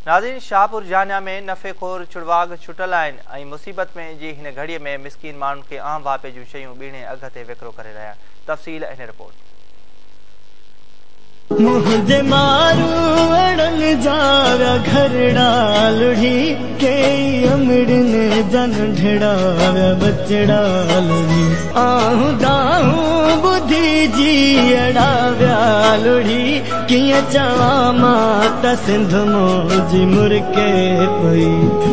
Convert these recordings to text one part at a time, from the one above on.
ناظرين شاهپور جهانيان ۾ نفعي خور ڇڙواڳ ڇٽل آهن ۽ مصيبت ۾ جي هن گهڙي ۾ مسڪين ماڻهن کي عام واهپي جون شيون ٻيڻي اگهه تي وڪرو ڪري رهيا آهن. تفصيل هن رپورٽ. منهنجي ماروئڙن جا ويا گهرڙا لڙهي، ڪيئي امڙين جا ننڍڙا ويا ٻچڙا لڙهي، آهون دانهون ٻڌي جيئڙا ويا لڙهي، ڪيئن چوان مان ته سنڌ منهنجي مرڪي پئي،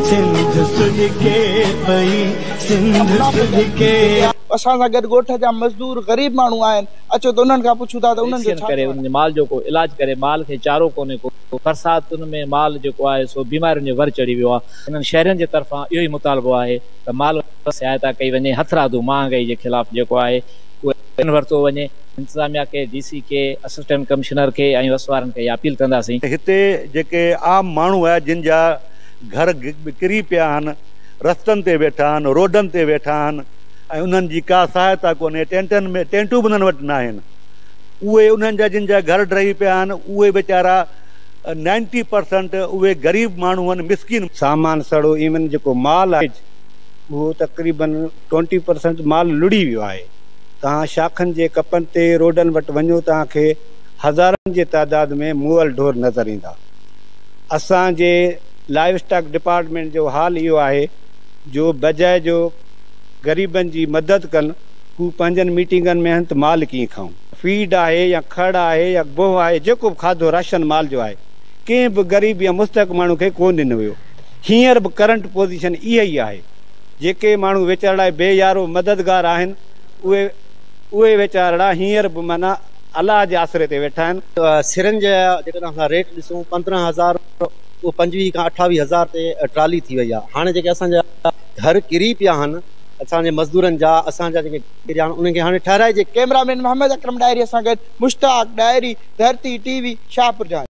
سنڌ سڏڪي پئي، سنڌ سڏڪي. اسان سان گڏ ڳوٺ جا مزدور غريب ماڻهو آهن اچو ته انهن کان پڇون ٿا ته انهن جو ويڪسين ڇا ڪري چوڻ انهن آهي. جي مال جو ڪو علاج ڪري مال کي چارو ڪونهي ڪو برساتن ۾ مال جيڪو آهي سو بيمارين جي ور چڙهي ويو آهي انهن شهرين جي طرفان اهو ئي مطالبو آهي ته مال سهائتا ڪئي وڃي هٿرادو مهانگائي جي خلاف جيڪو آهي اهو ايڪشن ورتو وڃي انتظاميا کي ڊي سي کي اسسٽنٽ ڪمشنر کي ۽ وس وارن کي اها اپيل ڪنداسين. هتي جيڪي عام ماڻهو آهي جن جا گهر ڪري پيا آهن رستن تي ويٺا آهن روڊن تي ويٺا آهن ۽ انهن جي ڪا سهائتا ڪونهي ٽينٽن ۾ ٽينٽون به انهن وٽ ناهن اهي انهن جا جن جا گهر ڊهي پيا آهن اهي ويچارا نائنٽي پرسنٽ اهي غريب ماڻهو آهن مسڪين. سامان سڙو ايون جيڪو مال آهي اهو تقريبن ٽوئنٽي پرسنٽ مال لڙهي ويو آهي توهان شاخن جي ڪپن تي روڊن وٽ وڃو توهان کي هزارن جي تعداد ۾ مئل ڍور نظر ايندا اسان جي لائيو اسٽاڪ ڊپارٽمينٽ جو حال اهو آهي جو بجاء جو غريبن جي مدد ڪن هو پنهنجن ميٽنگن ۾ آهن ته مال ڪيئن کائون. فيڊ آهي يا کڙ آهي يا بوهه آهي جيڪو به کاڌو راشن مال جو آهي ڪنهن به غريب يا مستحق ماڻهو کي ڪونه ڏنو ويو هينئر به ڪرنٽ پوزيشن اها ئي آهي جيڪي ماڻهو ويچارڙا بي يارو مددگار آهن اهي اهي ويچارڙا هينئر به معنيٰ الله جي آسري تي ويٺا آهن. سرن جا جيڪڏهن اسان ريٽ ڏسون 15 هزار اهو 25 کان 28 هزار تي ٽرالي ٿي وئي آهي. هاڻي جيڪي اسان جا گهر ڪري پيا آهن اسان جي مزدورن جا اسان جا جيڪي ڪريا آهن انهن کي هاڻي ٺهرائجي. ڪئميرا مين محمد اڪرم ڏاهري سان گڏ مشتاق ڏاهري، ڌرتي ٽي وي، شاهپور جهانيان.